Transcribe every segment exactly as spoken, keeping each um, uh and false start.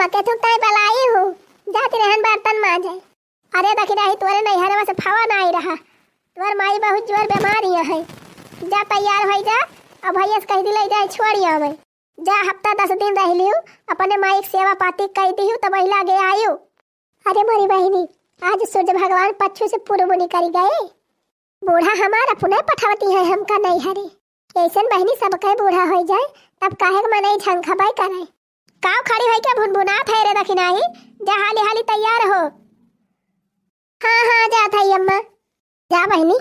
केथुक ताई बलाई हूँ, जाती रहन बर्तन मांजे। अरे दखिनही, तोरे नैहरवा से फोन आई रहा, तोर माई बहुत जोर बीमार हिया है, जा तैयार होई जा, अब भैया से कह दी ले जाए छोड़ी आवे। जा हफ्ता दस दिन रह लियो, अपने माई के सेवा पाती कई दियो, तब वही लागे आयो। अरे मोरी बहिनी, आज सूर्य भगवान पच्छू से पूर्व निकल गए। बूढ़ा हमार अपने पठावती है हमका नैहरे। ऐसन बहिनी सबके बूढ़ा होई जाए, तब काहे के मनई झंखबाई करे। काव खड़ी होई के भुनभुनात है रे दखिनही, जा हाली हाली तैयार हो। हाँ, हाँ, जात है अम्मा। जा बहिनी,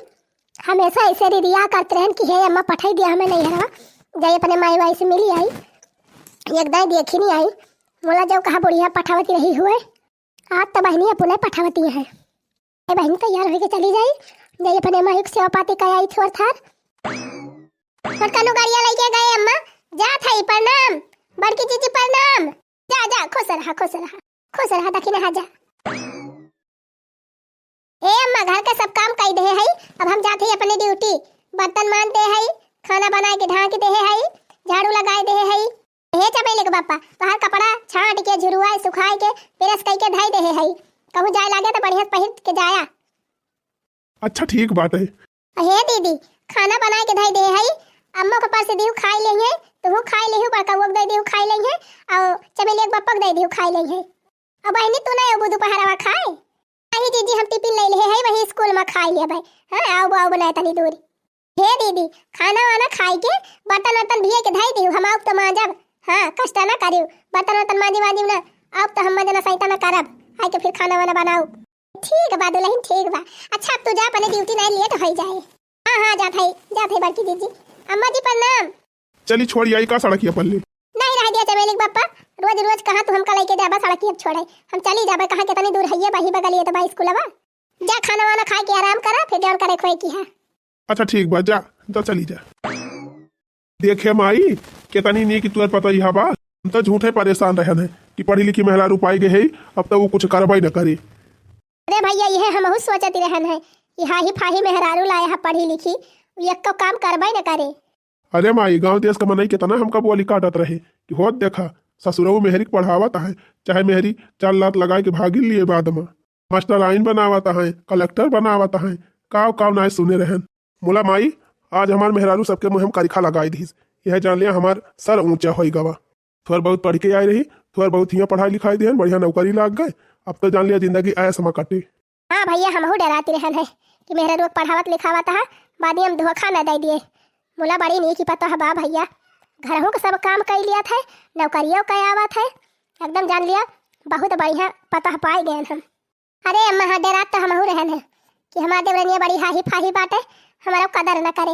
हमेशा ऐसे रिरिया करत रहन कि हे अम्मा पठाई दिया हमें नैहरवा, जाई अपने माई वाई से मिली आई, एक दाई देखी नहीं आई, मोला जब कहा बुढ़िया पठावती रही हुए, आज तो बहिनी अपने पठावती है। ए बहिनी तैयार होके चली जाई, जाई अपने माई के सेवा पाती कई आई थोर थार। छोटका नु गाड़िया लेके गए अम्मा, जात है प्रणाम, बड़की जीजी प्रणाम, जा जा खुश रहा खुश रहा खुश रहा दखिनहा जा। ए अम्मा, घर के सब काम कई दे हई, अब हम जात हई अपने ड्यूटी। बर्तन मांज दे हई, खाना बनाए के ढांक दे हई, झाड़ू लगाए दे हई। हे चमेली के बापा, तोहार कपड़ा छांट के, झुरुआए, सुखाए के, प्रेस कई के धई दे हई। कहूँ जाए लागे तो बढ़िया से पहिर के जाया। अच्छा ठीक बात है। हे दीदी, खाना बनाए के धई दे हई, अम्मो के परस दिहु खाई लेइहे, तुहु खाई लेहु, बड़कउओ के दे दिहु खाई लेइहे, और चमेलिया के बापा के दे दिहु खाई लेइहे। अब बहिनी तू नहीं अबू दोपहरवा खाए? नहीं जीजी, हम टिफिन ले ले है, वही स्कूल में खाई लेबे। हाँ, आओ आओ बनाए तनी दूर। हे दीदी, खाना वाना खाई के बर्तन वर्तन भिए के धई दिहु, हम आउब तो मांजब। हाँ, कष्ट ना करियो, बर्तन वर्तन मांजी वांजी ना, आउब तो हम मजना सैता ना करब, आए के फिर खाना वाना बनाओ। ठीक बा दुल्हन, ठीक बा। अच्छा, अब तू जा, अपने ड्यूटी नहीं लेट हो जाए। हाँ, हाँ, जात है, जात है बड़की दीदी। अम्मा जी प्रणाम। चली छोड़ी आई का सड़किया पर ले। नहीं रह दिया चमेली के बापा, रोज रोज कहाँ तू हमका लेके जाबा सड़किया पर छोड़े। हम चली जाबे, कहाँ कितनी दूर है ये, वही बगलिए तो बा स्कूलवा। जा खाना वाना खाए के आराम करा, फिर जौन करे खोए की है। अच्छा ठीक बा, जा, जा चली जा। देखे माई, कितनी नीक तुअर पतई हवा। हम तो झूठे परेशान रहन है कि पढ़ी लिखी मेहरारू पाई गए है, अब तो वो कुछ करबे न करे। अरे भैया, यह हमहू सोचत रहन है कि हाही फाही मेहरारू लाया है पढ़ी लिखी, वो एक्को काम करबे न करे। अरे माई, गांव देश का मनई कितना हमका बोली काटत रहे कि होत देखा, ससुरऊ मेहरी के पढ़ावत है, चाहे मेहरी चार लात लगाए के भागी लिए बाद में। मास्टराइन बनावत है, कलेक्टर बनावत है, काव काव नाय सुने रहन। मोला माई, आज हमार मेहरारू सबके मुँह में करिखा लगाई दिहिस। यह जान लिया हमार सर ऊंचा होई गवा। थोर बहुत पढ़ के आए रही, थोर बहुत हियाँ पढ़ाई लिखाई दिहन, बढ़िया नौकरी लाग गए। अब तो जान लिया जिंदगी ऐश में कटे। हाँ भैया, हमहू डराती रहन है कि मेहरारू के पढ़ावत लिखावत है, बाद में हम धोखा न दे दिए। मोला बड़ी नीक पतोह बा भैया, घरहू के सब काम कई लिया थे, नौकरियों का आवत है, एकदम जान लिया बहुत बढ़िया पतोह पाए गए हम। अरे अम्मा, हाँ, डेरात तो हमहू रहन है कि हमार देवरनिया बड़ी हाही फाही बाटे, हमारा कदर न करे।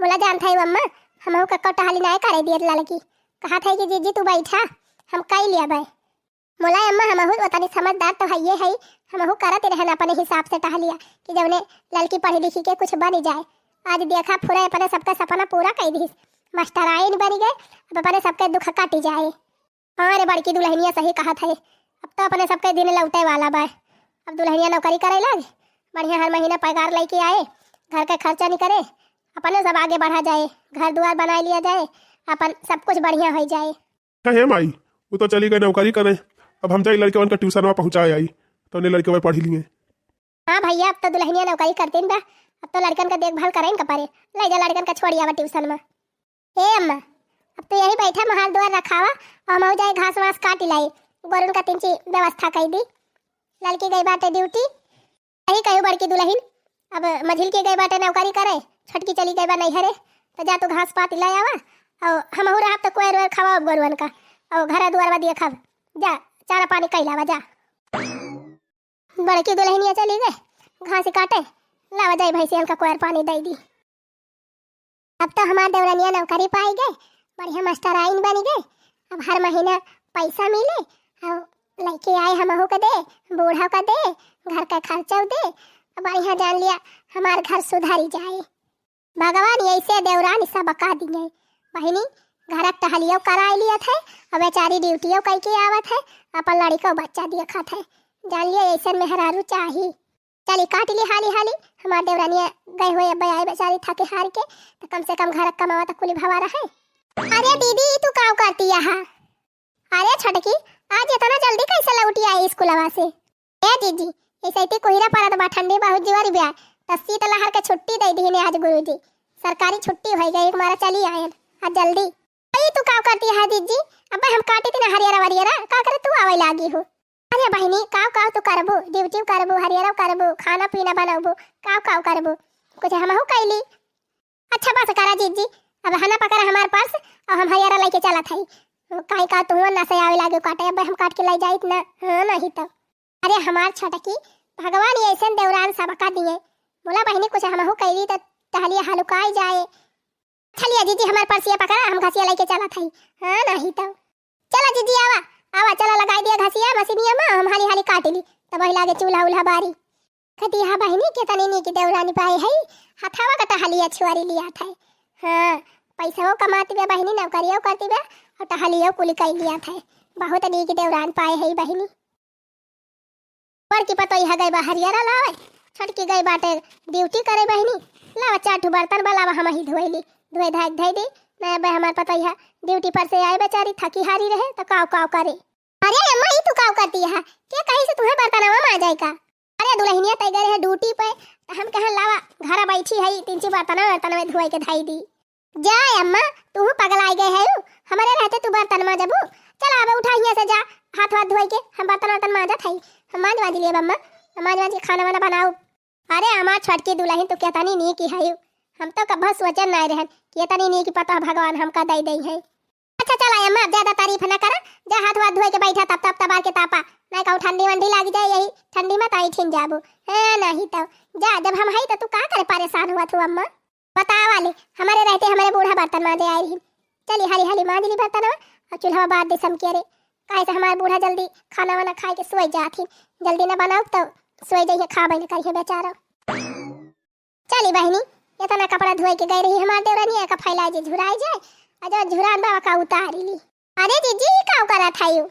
मोला जानत है अम्मा, हमहू कक्को टहली नाय करे दिए ललकी। कहा था कि जीजी तू बैठा, हम कई लिया भाई। मोला अम्मा, हमहू ओतनी समझदार तो हइये है, हमहू करत रहन अपने हिसाब से टहलिया कि जौने ललकी पढ़ी लिखी के कुछ बन जाए। आज देखा फुरे अपने सबका सपना पूरा कई दिस, मास्टराइन बन गए, अब अपने सबके दुख कट जाए। हाँ रे बड़की दुल्हनिया सही कहत है, अब तो अपने सबके दिन लौटे वाला बा। अब दुल्हनिया नौकरी करे लाग, बढ़िया हर महीना पगार लेके आए, घर के खर्चा निकरे, अपने सब आगे बढ़ा जाए, घर दुआर बनाए लिया जाए, अपन सब कुछ बढ़िया हो जाए। अच्छा हे माई, वो तो चली गए नौकरी करे, अब हम जाई लड़के उनका ट्यूशनवा पहुँचाए आई, तो उन्हें लड़के वह पढ़ी लिए। हाँ भैया, अब तो दुल्हनिया नौकरी करतीन बा, अब तो लड़कन का देखभाल करें का परे, ले जा लड़कन का छोड़ी आवा ट्यूशन में। ए अम्मा, अब तो यही बैठा, मोहार दुआर रखावा और हम जाए घास वास काट लाई, गोरुन का तिंची व्यवस्था कई दी। लड़की गई बाटे ड्यूटी। यही कहू बड़की दुल्हन, अब मझिल की गई बाटे नौकरी करे, छोटकी चली गई बा नैहरे, तो जा तू घास पात ले आवा और हमहू रहब तो कोयर वेर खवाब गोरुअन का और घर दुआर बा देखब। जा चारा पानी कई लावा जा। बड़की दुल्हनिया चली गए घास काटे, लावा जाई भैंसियन का कोयर पानी दे दी। अब तो हमार देवरनिया नौकरी पाई गए, बढ़िया मास्टराइन बन गए। अब हर महीना पैसा मिले और लेके आए हमहू के दे, बूढ़ा का दे, घर का खर्चा दे। अब बढ़िया जान लिया हमार घर सुधरी जाए। भगवान ऐसे देवरानी सब बका दिए। बहिनी, घर टहलियो कराए लिया थे, अब बेचारी ड्यूटियो कई के आवत है, अपन लड़िको बच्चा देखत है। जान लिया ऐसन मेहरारू चाही। चली काट ली हाली हाली, हमार देवरानिया गए हुए अब आए बेचारी थके हार के, तो कम से कम घर कमावा तो कुली भवा रहे। अरे दीदी, ई तू काव करती यहाँ? अरे छोटकी, आज इतना जल्दी कैसे लौटी आई स्कूलवा से? ए जीजी, ऐसे इतनी कोहिरा पड़त बा, ठंडी बहुत जोर बा, त शीत लहर के छुट्टी दे दीने आज गुरुजी। सरकारी छुट्टी होइ गई, एक मारा चली आयन आज जल्दी। अई तू का करती है जीजी? अबे हम काटी थी ना हरियरा वरियरा, का करे तू आवे लागी हो? अरे बहिनी, काव काव तू करबू, ड्यूटी करबू, हरियरा करबू, खाना पीना बनबू, काव काव करबू, कुछ हमहू कैली। अच्छा बस करा जीजी, अब हना पकड़ा हमार पर्स और हम हरियरा लेके चलत हई। काई का तू ना से आवे लागे काटे, अब हम काट के ले जाइत ना, हाँ नहीं तो। अरे हमार छोटकी, भगवान ये ऐसन देवरान सबका दिए। बोला बहिनी कुछ हमहू कैली तो टहलिया हलुकाई जाए। चलिया जीजी हमार पर्सिया पकड़ा, हम घसिया लेके चलत हई। हाँ नहीं तो। चला जीजी आवा, आवा चला लगाई दिया घसिया मशीनिया में, हम हाली हाली काट ली, तब वही लागे चूल्हा उल्हा बारी। कती हाँ बहिनी, केतनी नीक देवरानी पाए है, हथवा का टहलिया छुआरी लिया था। हाँ, पैसवो कमाती बे बहिनी, नौकरियो करती बे, और टहलियो कुल कर लिया था। बहुत नीक देवरान पाए है बहिनी। बड़की पतोहिया गई बा हरियरा लावे, छोटकी गई बाटे ड्यूटी करे बहिनी। लावा चार ठो बर्तन बा, लावा हम ही धोए ली, धोए धाए के धोए दी। नहीं बे हमार पतोहिया ड्यूटी पर से आए बेचारी, थकी हारी रहे तो काव काव करे। अरे अम्मा, ई तू काव करती है? के कही से तुम्हें बर्तनवा मांजाई का? अरे दुल्हनिया तय गए है ड्यूटी पे, तो हम कहा लावा घर बैठी है, तीन चार बर्तनवा बर्तनवा धोए के धाई दी। जा अम्मा, तू पगलाई गए है, हमारे रहते तू बर्तन मांजबू? चला अबे उठा हियां से जा, हाथ वाथ धोए के हम बर्तन वर्तन मांजत हई, हम मांज मांज लिए अम्मा, हम मांज मांज के खाना वाना बनाओ। अरे हमार छोटकी दुल्हन तू केतनी नीक हयू, हम तो कभो सोचन नाय रहन कि एतनी नीक पतोह भगवान हमका दे दे है। अच्छा चला अम्मा, अब ज्यादा तारीफ ना करा, जा हाथ वाथ धोए के बैठा, तब तब तबार के तापा, नहीं कहूँ ठंडी वंडी लाग जाए, यही ठंडी में ताई ठिन जाबू। है नहीं तो जा, जब हम हई तो तू का करे परेशान हुआ तू अम्मा? बतावा ले, हमारे रहते हमारे बूढ़ा बर्तन मांजे आए रही। चली हाली हाली मांज ली बर्तनवा और चूल्हा बार दे समके रे, काहे से हमार बूढ़ा जल्दी खाना वाना खाए के सोए जात ही, जल्दी ना बनाओ तो सोए जाइए, खाबे न करिए बेचारा। चली बहिनी, इतना कपड़ा धोए के गई रही हमार देवरानी, एका फैला जे झुराई जाए, आ जो झुरान बाबा का उतारी ली। अरे जीजी, ई का करत है यू?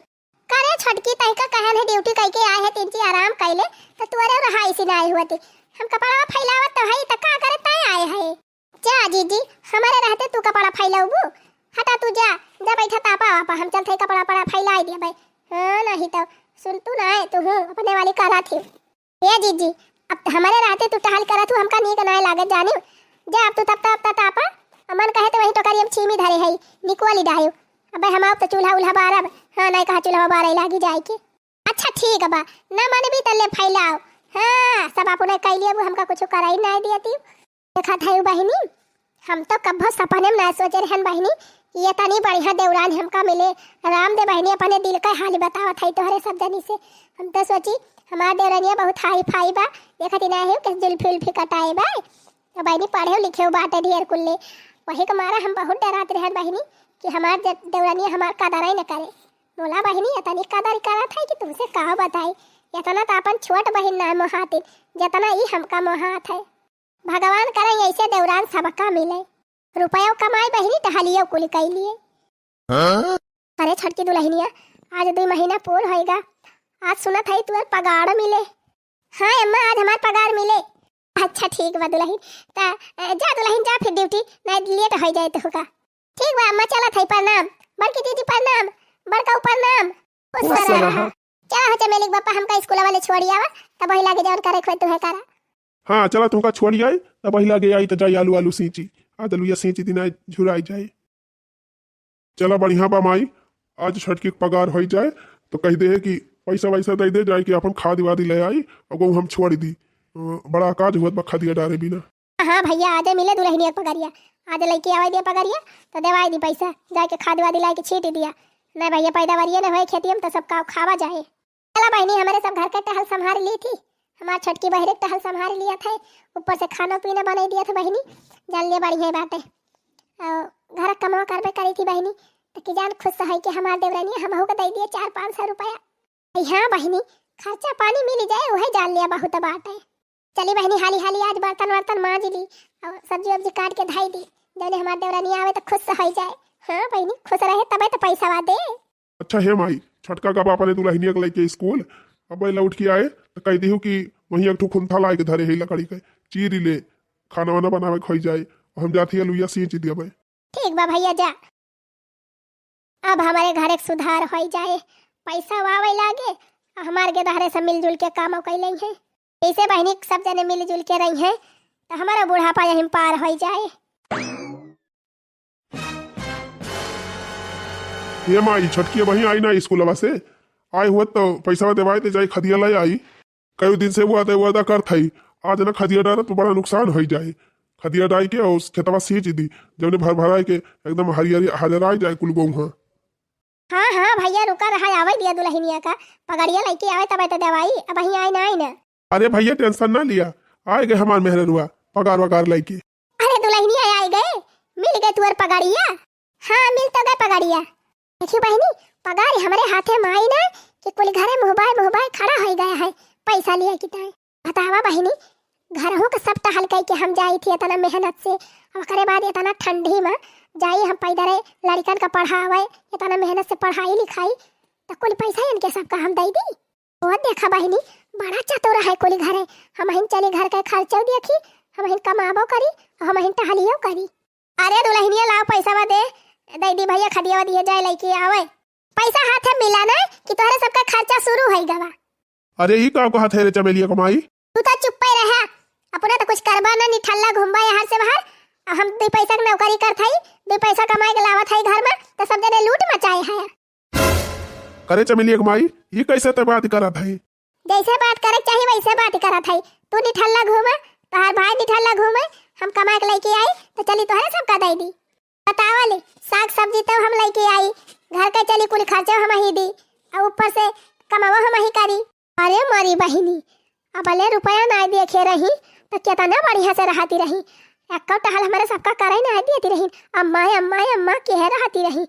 करे छोटकी, तैका कहन है ड्यूटी कई के आए है, तीन ची आराम कैले, तो तोरे रहाई सी नाई हुआ थी। हम कपड़ा फैलावत तो है, तो का करे तय आए है? जा जीजी, हमारे रहते तू कपड़ा फैलाबू? हटा तू जा, जा बैठा तापा वापा, हम चलते कपड़ा पड़ा फैलाई दिया भाई। हाँ, नहीं तो सुन तू ना है, तू हूँ अपने वाली करा थी। ए जीजी, अब त हमरे रहते तू टहल करत हू, हमका नीक नाय लागत जानिउ। जा अब तू तपता उपता तापा, अब मन कहे त वहीं टोकरी अब छीमी धरे हई, निकवाली डाहिउ। अबे हम अब त चूल्हा उल्हा बारब, हाँ नाय कहा चूल्हा बारे लागी जाए के। अच्छा ठीक बा, ना मनबी त ले फैलाओ। हाँ, सब अपने कैली, अब हमका कुछ कराई नाय दियती। देखत हई बहिनी, हम तो कब्बो सपने में ना सोचे रहन बहिनी कि ये तनी बढ़िया देवरान हमका मिले। राम दे बहिनी अपने दिल का हाल बतावत हई तोहरे सब जनी से। हम तो सोची हमार देवरनिया बहुत हाई फाई बा, देखत ही ना है कि जुल्फी उल्फी कटाए बा। तो बहिनी पढ़े लिखे बाटे ढेर कुल्ले, वही के मारा हम बहुत डरात रहन बहिनी कि हमार दे-, देवरनिया हमार कदर ही न करे। बोला बहिनी, इतनी कदर करत है कि तुमसे का बताई, इतना तो अपन छोट बहिन ना मोहातिन, जितना ई हमका मोहात है। भगवान करे ऐसे देवरान सबका मिले। रुपयो कमाई बहिनी, टहलियो कुल कई लिए। हाँ? अरे छोटकी दुल्हनिया, आज दो महीना पूर होएगा। आज सुनत है तुअर पगार मिले। हाँ अम्मा, आज हमार पगार मिले। अच्छा ठीक बा दुल्हन, त, अ, जा दुल्हन जा फिर ड्यूटी, नहीं लेट हो जाए तो का। ठीक बा अम्मा, चलत है, प्रणाम। बड़की दीदी प्रणाम, बड़का प्रणाम। खुश खुश रहा। रहा। चला हो चमेली के बापा, हमका स्कूल वाले छोड़ी आवा, तब वही लागे जौन करे खोए तुहे करा। हाँ, चला तुमका छोड़ी आई, तब वही लागे आई त जाई आलू आलू सींची। आज आलूया सींची दिन आई झुराई जाए। चला बढ़िया बा माई, आज छोटकी के पगार होई जाए, तो कह दे है कि पैसा वैसा दे दे जाए कि अपन खाद वाद ले आई, और गहूँ हम छोड़ दी। अ, बड़ा काज हुआ बा खादिया डारे बिना। हाँ भैया, आजे मिले दुल्हनिया के पगरिया, आज लइके आवे दिया पगरिया, तो देवाई दी पैसा, जाके खाद वाद लाए के छीट दिया। नहीं भैया, पैदावारिये न होए खेती में, तो सब का खावा जाए। चला बहिनी, हमरे सब घर के टहल संभार ली थी, हमार छोटकी बहरे के टहल संभार लिया था, ऊपर से खाना पीना बनाई दिया था बहिनी, जान लिया बढ़िया बाटे। और घर कमवा करबे करी थी बहिनी, तो कि जान खुश है कि हमार देवरानी हमहू के दे दिए चार पाँच सौ रुपया। अरे हाँ बहिनी, खर्चा पानी मिल जाए, वही जान लिया बहुत बाटे। चली बहिनी, हाली हाली आज बर्तन वर्तन मांज ली और सब्जी वब्जी काट के धई दी, जौने हमार देवरानी आवे तो खुश हो जाए। हाँ बहिनी, खुश रहे तबे तो पैसा दे। अच्छा हे माई, छोटका का बापा ने दुल्हनिया के लेके स्कूल, अब लौट के आए तो कह दिहु कि वहीं एक ठो खुंथा लाए के धरे है लकड़ी के, चीरी ले, खाना वाना बनावे के होई जाए, हम जाती है लुइया सींच दिया भाई। ठीक बा भैया, जा। अब हमारे घर एक सुधार होई जाए, पैसा आवे लागे, आ हमार गेदहरे सब मिलजुल के काम कइ लइहैं। जैसे बहिनी सब जने मिलजुल के रहिहैं, त हमारा बुढ़ापा यहीं पार होइ जाए। ए माई, छोटकी अबहीं आई ना स्कूलवा से, आए हुवत त पैसवा देवाए त जाई खदिया लै आई। कई दिन से वादा वादा करत हई, आज ना खदिया डारत तो बड़ा नुकसान होइ जाए। खदिया डाइ के अउर खेतवा सींच दी, जउने भर भराइ के एकदम हरियरी हरियराइ जाए कुल गोहूँ। हाँ, हाँ, भइया, रुका रहा, आवै दिया दुलहिनिया का, पगड़िया लइके आवै, तबै त देवाई, अबहीं आइन, आइन। अरे भइया, tension ना लिया, आइ गए हमार मेहररुआ, पगार वगार लइके। अरे दुलहिनिया आइ गए, मिल गए तुअर पगड़िया। हाँ, मिल तो गए पगड़िया। देखियो बहिनी, पगार हमरे हाथे मा आई ना कि कुल घरे मुँह बाय मुँह बाय खड़ा होइ गया है, पैसा लिया कि ताई। बतावा बहिनी, घरहू का सब टहल कइ के हम जाई थी इतना मेहनत से, अउर ओकरे बाद इतना ठंडी मा जाई हम पैदरे लड़िकन का पढ़ावै, इतना मेहनत से पढ़ाई लिखाई, त कुल पैसा इनके सबका हम दइ दी। ओ देखा बहिनी, बड़ा चतुर है कुल घरे, हमहिन चली घर के खर्चो देखी, हमहिन कमाबो करी, अउर हमहिन टहलियो करी। अरे दुलहिनिया लाव पैसवा दे, दइ दी भइया खदियवा दिहे जाए लइके आवै। पैसा हाथे मिला ना कि तोहरे सबका खर्चा सुरू होइ गवा। अरे ई का कहत है रे चमेलिया क माई? तू त चुप्पै रहा, अपना त कुछ करबा ना, निठल्ला घूमबा यहाँ से बाहर। आ हम दुइ पैसा क नौकरी करत हई, दुइ पैसा कमाइ के लावत हई घर मा, त सब जने लूट मचाए है। करे चमेलिया क माई, ई कैसे ते बात करत है? जैसे बात करे क चाही वैसे बात करत है। तू निठल्ला घूमा, तोहार भाई निठल्ला घूमे, हम कमाइ के लइके आई त चली तोहरे सबका दइ दी। बतावा ले, साग सब्जी तउ हम लइके आई, घर के चली कुल खर्चा हमही दी, अउर ऊपर से कमावा हमही करी। अरे मोरी बहिनी, अबले रुपया नाहीं देखे रही त केतना बढ़िया से रहती रही, एक्को टहल हमरे सबका करै नाहीं देती रही, अम्मा अम्मा अम्मा केहे रहती रही।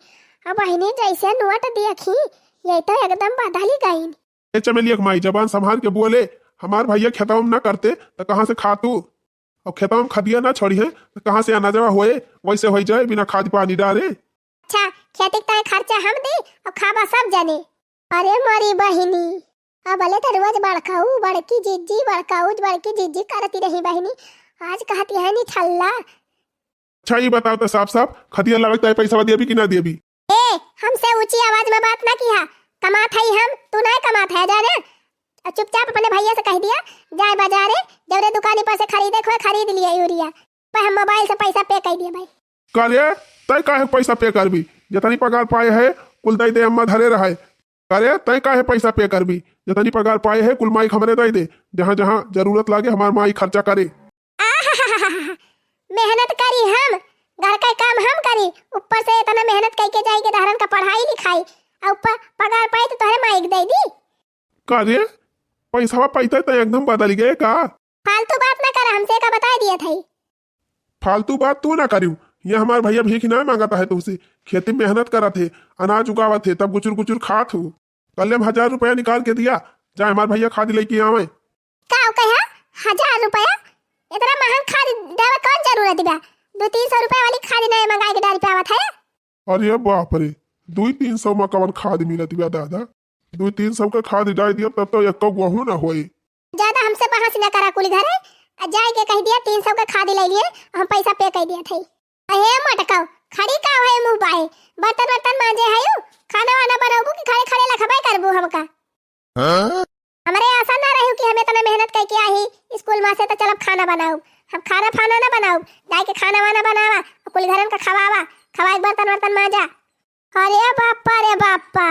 अब बहिनी जैसे नोट देखी, ये तो एकदम बदली गईन। ए चमेलिया क माई, जबान संभार के बोले, हमार भइया खेतवा में ना करते त कहाँ से खातू? अउर खेतवा में खदिया ना छोड़िहैं त कहाँ से अनाजवा होए? वैसे होइ जाए बिना खाद पानी डारे। अच्छा, खेती क ताई खर्चा हम दी अउर खाबा सब जने। अरे मोरी बहिनी, अबले त रोज बड़काऊ बड़की जिज्जी, बड़काऊ बड़की जिज्जी करती रही बहिनी, आज कहती है निठल्ला। अच्छा, ई बताओ त साफ साफ, खदिया लावे क ताई पैसवा देबी कि ना देबी? ए, हमसे ऊँची आवाज में बात ना किहा। कमात हई हम, तू नाहीं कमात है, जाने? अउर चुपचाप अपने भइया से कहि दिया, जाए बाजारे, जौने दुकानी पर से खरीदे क होए, खरीद लिया यूरिया। पर हम मोबाइल से पैसा पे कइ दिया भाई। का रे, तै काहे पैसा पे करबी? जतनी पगार पाए है, कुल दइ दे, अम्मा धरे रहे। का रे, तै काहे पैसा पे करबी? जतनी पगार पाए है, कुल माई क हमरे दइ दे। जहाँ जहाँ जरूरत लागे, हमार माई खर्चा करे। आहाहाहा, मेहनत करी हम, घर का काम हम करी, ऊपर से इतना मेहनत कइके जाई के दहरन का पढ़ाई लिखाई, अउर ऊपर पगार पाई त तोहरे माई क दइ दी। का रे, पैसवा पाइते तै एकदम बदल गए का? फालतू बात ना करा हमसे, का बताइ दिया थई। फालतू बात तू ना करियो, ये हमार भइया भीख ना माँगत है तुहसे, खेती में मेहनत करत है, अनाज उगावत है, तब गुचुर गुचुर खात हो। कल्ले में हजार रुपया निकाल के दिया, जाए हमार भइया खाद लइके आवै। का हो कहा? हजार रुपया? इतना महंग खाद डाले कौन जरूरत बा? दो तीन सौ रुपया वाली खाद नहीं मंगाई के डाल पे आवत है। अरे बाप रे, दुई तीन सौ में कवन खाद मिलत बा दादा? दुई तीन सौ के खाद डाल दिया तब तो एको गेहूं ना होई। ज्यादा हमसे बहस न करा कुल घरे, आ जाए के कहि दिया तीन सौ के खाद ले लिए, हम पैसा पे कइ दिया थई। अहे मटकाओ, खड़ी का है मुँह बाए, बर्तन वर्तन मांजे है यू, खाना वाना बनाबू कि खड़े खड़े लखबे करबू हमका? हाँ? हमरे आसा ना रही कि हम इतना मेहनत कइके आई स्कूल मा से, तो चलब खाना बनाउब। हम खाना फाना ना बनाउब, जाए के खाना वाना बनावा, कुल घरन का खवावा, खवाए के बर्तन वर्तन मांजा। अरे बाप्पा रे बाप्पा,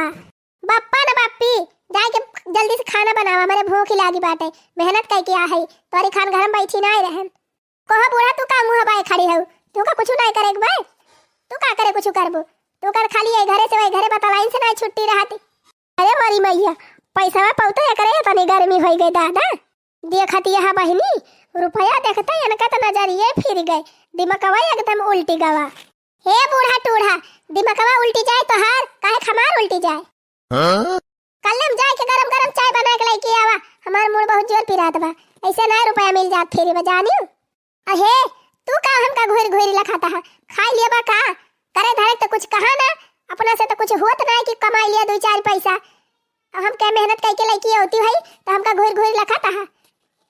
बाप्पा न बाप्पी, जाए के जल्दी से खाना बनावा, हमरे भूख लागी बाटे, मेहनत कइके आ है, तोरी खान घर में बैठी ना रहन। कहो बूढ़ा, तू का मुँह बाए खड़ी हऊ? तू का कुछ नाहीं करे के बा? तू का करे कुछ करबू? तू कर खाली ए घरे से वही घरे बतलाइन से नाहीं छुट्टी रहती। अरे मोरी मैया, पैसवा पौते एकरे तनी गर्मी होई गई दादा। देखत यह बहिनी, रुपया देखते इनका त नजरिए फिर गए, दिमकवा एकदम उल्टी गवा। हे बूढ़ा टूढ़ा, दिमकवा उल्टी जाए तोहार, काहे क हमार उल्टी जाए? हाँ? कल्ले में जाए के गरम गरम चाय बना के लेके आवा, हमार मुड़ बहुत जोर पिरात बा, ऐसे ना रुपया मिल जात फिर बा जानियो। अहे, तू का हमका घूर घूर लखाता है, खाई लिया बा का? करे धरे तो कुछ कहा ना, अपना से तो कुछ होत ना है कि कमाई लिया दो चार पैसा। अब हम क्या मेहनत करके लेके होती है तो हमका घूर घूर लखाता है।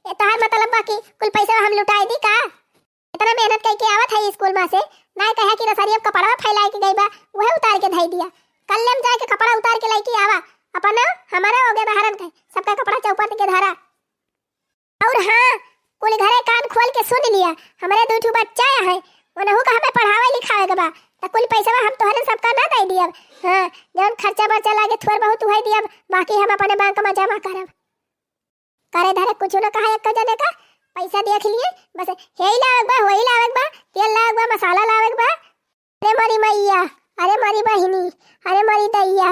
ये तोहार मतलब बा कि कुल पैसा हम लुटाई दी का? इतना मेहनत करके आवत है स्कूल मा से, ना कहे कि रसरिया कपड़ा फैलाए के गई बा, वह उतार के धई दिया। कल्ले में जाए के कपड़ा उतार के लेके आवा, अपना, हमारा हो गया बहरन के, सबका कपड़ा चौपट के धरा। और हाँ, कुल घरे कान खोल के सुन लिया, हमरे दू ठो बच्चा है, उनहू का हमें पढ़ावे लिखावे के बा, त कुल पैसवा हम तोहरे सबका ना दे दियब। हाँ, जौन खर्चा बर्चा लागे थोर बहुत उहे दियब, बाकी हम अपने बैंक में जमा करब। करे धरे कुछ न कहा एक जने का, पैसा देख लिए, बस हेई लावे के बा, होई लावे के बा, तेल लावे के बा, मसाला लावे के बा। अरे मोरी मैया, अरे मोरी बहिनी, अरे मोरी दैया,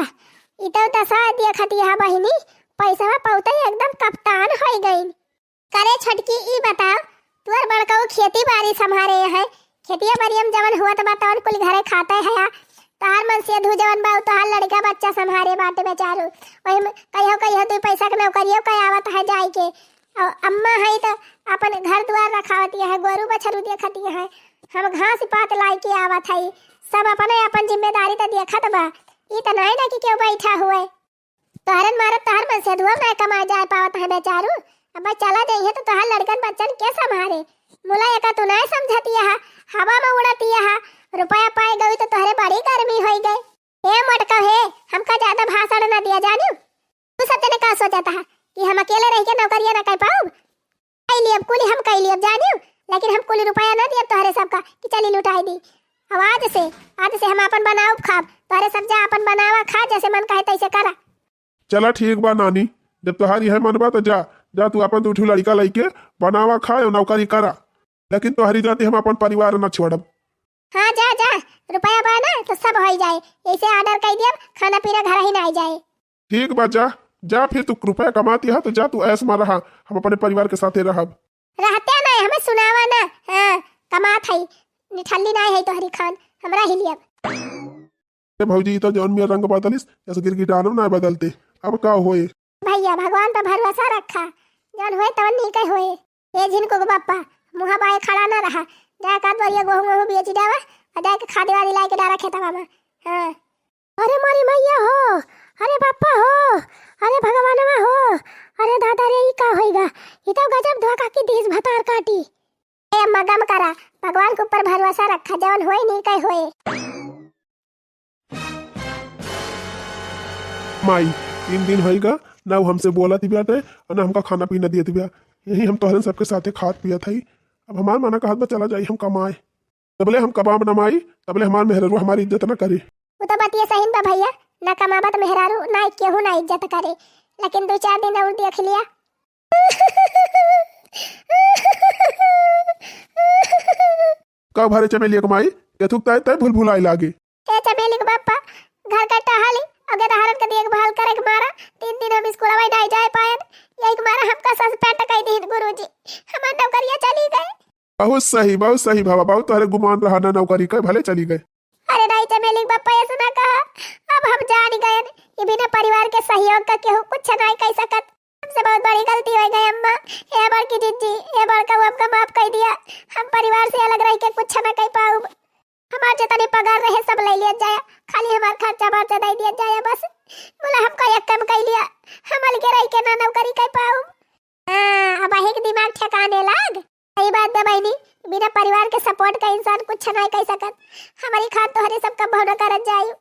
ई तो दशा देखत यह बहिनी, पैसवा पौते एकदम कप्तान होई गईन। करे छोटकी, ई बताओ, तुअर बड़कऊ खेती बारी संभारे है, खेतिया बारी में जवन हुअत बा तवन कुल घरे खाते है, आ तोहार मनसेधू जवन बा, उ तोहार लड़का बच्चा संभारे बाटे बेचारू, वही में कहियो कहियो दुई पैसा के नौकरियो कै आवत है जाई के। और अम्मा है त अपन घर दुआर रखावत है, गोरू बछरू देखत है, हम घास पात लाई के आवत है, सब अपने अपन जिम्मेदारी त देखत बा। ई त नाई ना कि केहू बैठा हुए। तोहरन मारत तोहर मनसेधुआ नाई कमाए जाए पावत है बेचारू। अब चला जइहे तो तोहर लड़कन बच्चन के संभारे? मुला एका तू नाई समझत यहा, हवा में उड़त यहा, रुपया पाए गई तो तोहरे बड़ी गर्मी होई गए। हे मोटका हे, हमका ज्यादा भाषण ना दिया जानियो। तू सब जने का सोचत हा कि हम अकेले रह के नौकरिया ना कर पाऊब? कई लियब, कुली हम कई लियब जानियो, लेकिन हम कुली रुपया ना दियब तोहरे सबका कि चली लुटाई दी। अब आज से, आज से हम आपन बनाउब खाब, तोहरे सब जा आपन बनावा खा, जैसे मन कहे तैसे करा। चला ठीक बा नानी, जब तोहार यह मन बा तो जा, जा तू आपन दू ठो लड़का लइके बनावा खा और नौकरी करा, लेकिन तोहरी जाति हम आपन परिवार ना छोड़ब। हाँ जा जा, रुपया बा ना तो सब होई जाए, ऐसे ऑर्डर कर दियब, खाना पीना घर ही ना आई जाए। ठीक बा, जा, जा फिर तू रुपया कमाती है तो जा तू ऐश में रहा, हम अपने परिवार के साथे रहब। रहते नहीं, हमें सुनावा ना। हाँ, कमात है, निठल्ली नहीं है तोहरी खान, हमरा ही लियब। ए भौजी, ई तो जौन मिया रंग बदलिस, जैसे गिरगिटानो ना बदलते, अब का होए? भैया, भगवान पर भरोसा रखा, जौन होए तवन नीके होए। ए झिनको के बापा, मुँहा बाए खड़ा ना रहा, जाए का बोरिया गोहूँ वोहूँ बेच डावा, और जाए के खाद वाद लाए के डारा खेतवा में। हाँ। अरे मोरी मैया हो, अरे बापा हो, अरे भगवानवा हो, अरे दादा रे, ई का होइगा? ई तो गजब धोखा की दीस भतार काटी। ए अम्मा, गम करा, भगवान के ऊपर भरोसा रखा, जवन होए नीके होए। माई, तीन दिन होइगा, ना उ हमसे बोलत बिया ते, और ना हमका खाना पीना दियत बिया। यही हम तोहरन सबके साथे खात पियत हई। अब हमार मना कहत बा, चला जाई हम कमाए। तबले हम कमाब ना माई, तबले हमार मेहररुआ हमारी इज्जत ना करे। उ तो बतिया सही बा भैया, ना कमाबत मेहरारू, ना केहू ना इज्जत करे, लेकिन दो चार दिन और देख लिया। का भरे चमेलिया के माई, केथुक ताई ताई भुल भुलाई लागे। ए चमेली के बापा, घर का टहली, अगे दहारन के देखभाल करे के मारा, तीन दिन हम स्कूल में नहीं जाए पाएन, यही के मारा हमका सस्पेंड कर दीन गुरुजी, हमार नौकरिया चली गए। बहुत सही, बहुत सही बाबा, बहुत तोहरे गुमान रहा ना नौकरी के, भले चली गए। अरे नहीं चमेली के बापा, ऐसे ना कहा, अब हम जान गए, ये बिना परिवार के सहयोग का केहू कुछ नहीं कह सकत। हमसे बहुत बड़ी गलती हो गई अम्मा। हे बड़की जिज्जी, हे बड़का, वो हमका माफ कर दिया। हम परिवार से अलग रह के कुछ ना कर पाऊब। हमार जितनी पगार रहे सब ले लिया जाए, खाली हमार खर्चा बर्चा दे दिया जाए बस। बोला हमका एक काम कर लिया, हम अलगे रह के ना नौकरी कर पाऊब। हाँ, अब एक दिमाग ठिकाने लाग। सही बात बा बहिनी, बिना परिवार के सपोर्ट का इंसान कुछ ना कर सकत। हमारी खान तोहरे सब का भावना करत जायू।